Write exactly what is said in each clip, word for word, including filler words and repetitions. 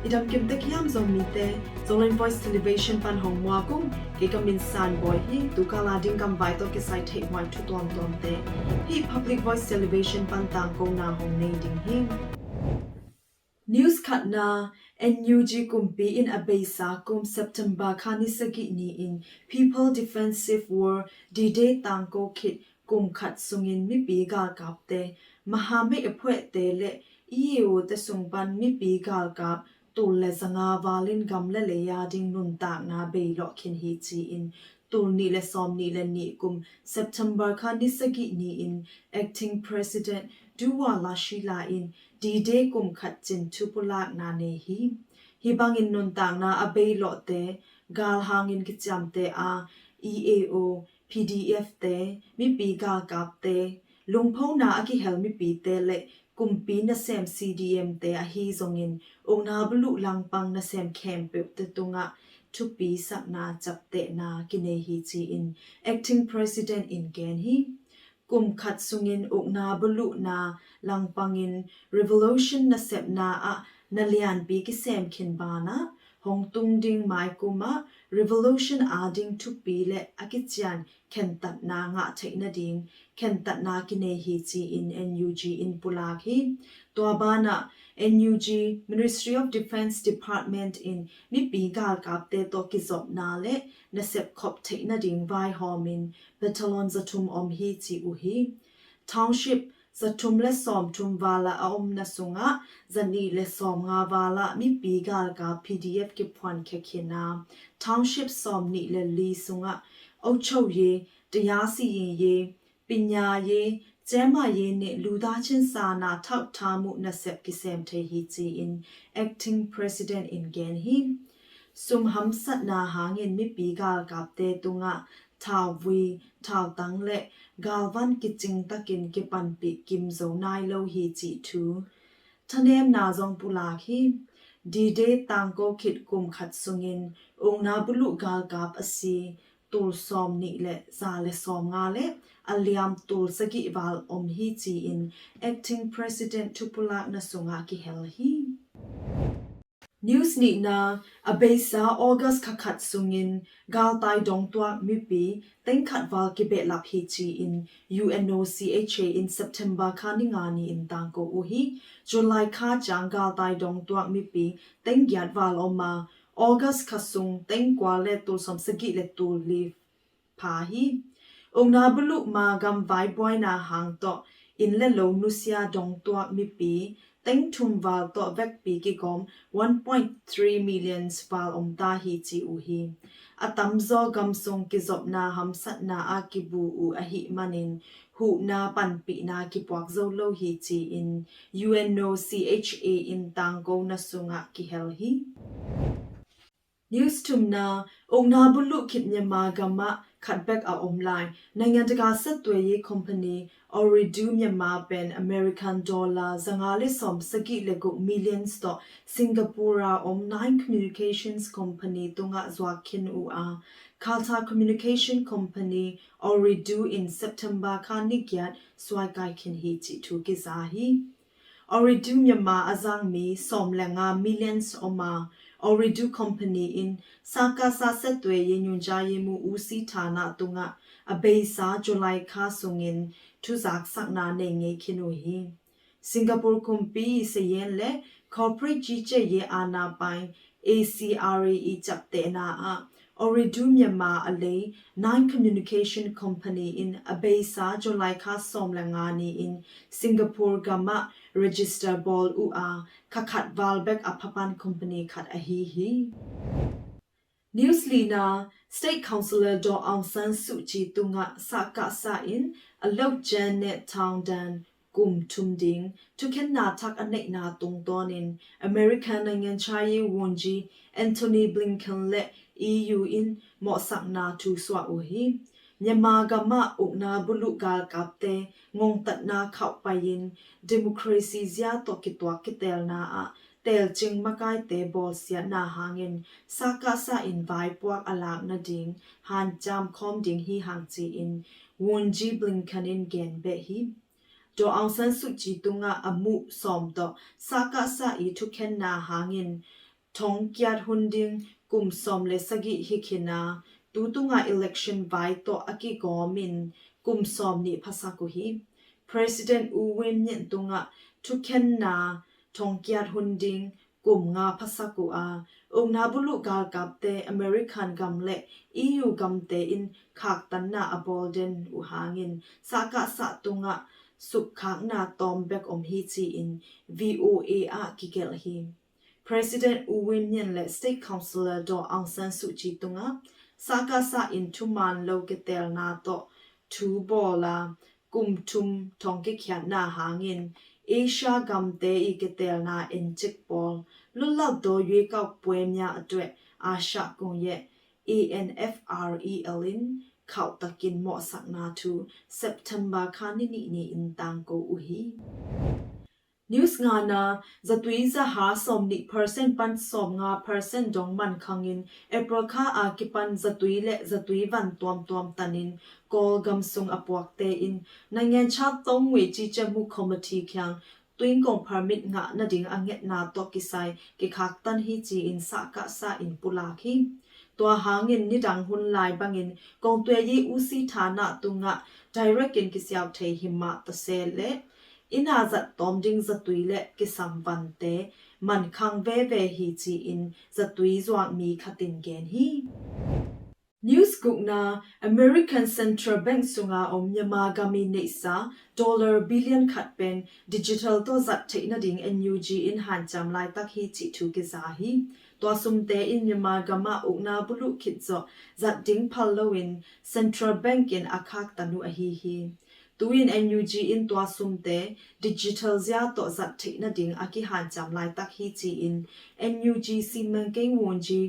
I dam kim tek hiam Zomite, Zoland Voice Television pan hong muak ung. Kei ka min San Bawi hi. Tu kal a ding gamvai tawh kisai theihhuai thu tuamtuamte hih Public Voice Television pan tangkona hong nei ding hi. News khatna, N U G kumpi in a beisa kum September kha ni sagih ni-in People Defensive War D-Day tangko khit kum khat sungin mipi galkapte, mahamei a phuahte le E A O te sung pan mipi galkap tul le zanga valin gam le lei a ding nuntakna beilawh khin hi ci-in tul nih le sawm nih le nih kum September kha ni sagih ni-in Acting President Duwa Lashila in D-Day kum khat cin thu pulakna nei hi. Hih bangin nuntakna a beilawhte, galhangin kiciamte a E A O, P D F te, mipi galkapte, lungphona a kihel mipite le kumpi nasem C D M te ahi zongin ukna buluh langpang nasem khempeuhte tungah thupi sakna ciaptehna kinei hi ci-in Acting President in gen hi. Kum khat sungin ukna buluhna langpangin revolution nasepna ah na lianpi kisem khin banah hong tung ding maikum ah revolution a ding thupi le a kician khentatna ngah theih nading khentatna kinei hi ci-in N U G in pulak hi. Tua banah N U G Ministry of Defense Department in mipi galkapte tawh kizopna le nasep khop theih nading vaihawmin battalion zathum om hi ci uh hi. Township zathum le sawmthum vala a omna sungah zanih le sawmnga vala mipi galkap P D F kiphuan khia khin a, township sawmnih le li sungah အုပ်ချုပ်ရေး, တရားစီရင်ရေး, ပညာရေး, ကျန်းမာရေးနဲ့ လူသားချင်းစာနာထောက်ထားမှု နှစ်ဆပ် kisem thei hi ci-in Acting President in gen hi. Sum hamsatna hangin mipi galkapte tungah thauvui, thautang le galvan kicing takin kipanpih kim zo nai lo hi cih thu thanemna zong pulak hi. D-Day tangko khit kum khat sungin ukna buluh galkap a si tul sawmnih le za le sawmnga le a liam tul sagih val om hi ci-in Acting President thupulakna sungah kihel hi. News nihna, a beisa August kha khat sungin galtai dongtuak mipi teng khat val kibehlap hi ci-in U N O C H A in September kha ni nga ni-in tangko uh hi. July kha ciang galtai dongtuak mipi teng giat val om a, August kha sung teng kua le tul sawm sagih le tul li pha hi. Ukna buluh ma gam vaibuaina hang tawh inn le lo nusia dongtuak mipi teng thum val tawh vekpi kigawm one point three million val om ta hi ci uh hi. A tamzaw gam sung kizopna hamsatna a kibu uh ahih manin huhna panpihna kipuak zo lo hi ci-in U N O C H A in tangkona sungah kihel hi. News thumna, ukna buluh khit Myanmar gamah khat bek a om lai. Naingan taka sattuai company Ooredoo Myanmar pen American dollar zanga le sawm sagih le guk millions tawh Singapore a om Nine Communications Company tungah zuak khin uh a, Qatar Communication Company Ooredoo in September kha ni giat suaikai khin hi cih thu kiza hi. Ooredoo Myanmar a zangmi sawm le nga millions om a, Ooredoo Company in Sakasa Setwe Ye Nyunja Ye Mu Usi Thana tungah a beisa July kha sungin thuzaksakna nei ngei khin uh hi. Singapore kumpi i sayen le corporate cice ye ana pai A C R A i captehna ah Ooredoo Myanmar a lei Nine Communication Company in a beisa July kha sawm le nga ni-in Singapore gamah register bawl uh a, kha khat val bek a phapan company khat ahi hi. News lina, State Councillor Daw Aung San Suu Kyi tungah sakasa in a lo Janet Towndend kum thum ding thukhenna thak a neihna tungtawnin American naingan chaye wunji Antony Blinken le E U in mawhsakna thu suah uh hi. Myanmar gamah ukna buluh galkapte ngongtatna khauh pai-in democracy zia tawh kituak kitelna ah telcing makaite bawlsiatna hangin sakasa in vaipuak a lak nading hanciam khawm ding hi hang ci-in wunji Blinken in gen beh hi. Daw Aung San Suu Kyi tungah a muh sawm tawh sakasa i thukhenna hangin thongkiat hun ding kum sawm le sagih hi khin a, tu tunga election vai tawh a kigawmin kum sawm nih phasak uh hi. President U Win Myint tungah thukhenna thongkiat hun ding kum nga phasak uh a, ukna buluh galkapte American gam le E U gamte in khaktanna a bawl den uh hangin sahkahsah tungah sukkhakna tawm bek om hi ci-in V O A ah kigelh hi. President U Win Myint le State Councillor Daw Aung San Suu Kyi tungah sahkahsah in thuman lo kiteelna tawh thu bawl a, kum thum thong kikhiatna hangin Asia gamte i kiteelna encik pawl လွတ်လပ်သော ရွေးကောက်ပွဲများအတွက် အာရှကွန်ရက် A N F R E L in khauhtakin mawhsakna thu September kha ni nih ni-in tangko uh hi. News ngana, zatui zaha sawm nih percent pan sawm nga percent dong man khangin April kha a kipan zatui le zatui van tuamtuam tanin Kawlgam sung a puakte in နိုင်ငံခြားသုံးငွေကြီးကြပ်မှုကော်မတီ kiang tuinkong permit ngah nading a ngetna tawh kisai kikhaktan hi ci-in sahkahsah in pulak hi. Tua hangin nidang hun lai bangin kongtuei i usi thana tungah direct in kisiau thei hi mah tase le ina zat tawm ding zatui le kisam vante mankhang veve hi ci-in zatui zuak mi khatin gen hi. News gukna, American Central Bank sunga om Myanmar gam i neihsa dollar billion khat pen digital tawh zat theih nading N U G in hanciam laitak hi cih thu kiza hi. Tua sumte in Myanmar gamah ukna buluh khit zawh zat ding phal loin Central Bank in a khaktan uh ahi hi. Tu-in N U G in tua sumte digital zia tawh zat theih nading a kihanciam laitak hi ci-in N U G စီမံကိန်းဝန်ကြီး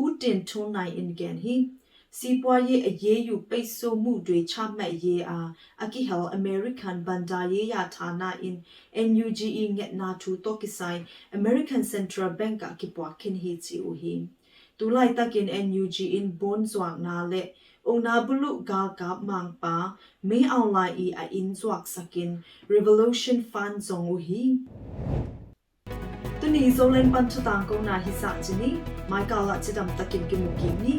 U Tin Thun Naing in gen hi. စီးပွားရေးအရေးယူပိတ်ဆို့မှုတွေချမှတ်ရေးအားအကီဟော် American ဘဏ္ဍာရေးရာဌာန in N U G i ngetna thu tawh kisai American Central Bank ah kipuak khin hi ci uh hi. Tu laitakin N U G in bond zuakna le ukna buluh galkap mangpa Min Aung Hlaing i a inn zuaksakin Revolution Fund zong uh hi. Tuni Zoland pan thutangkona hi zah ci ni. Maikal ah cidam takin kimu kik ni.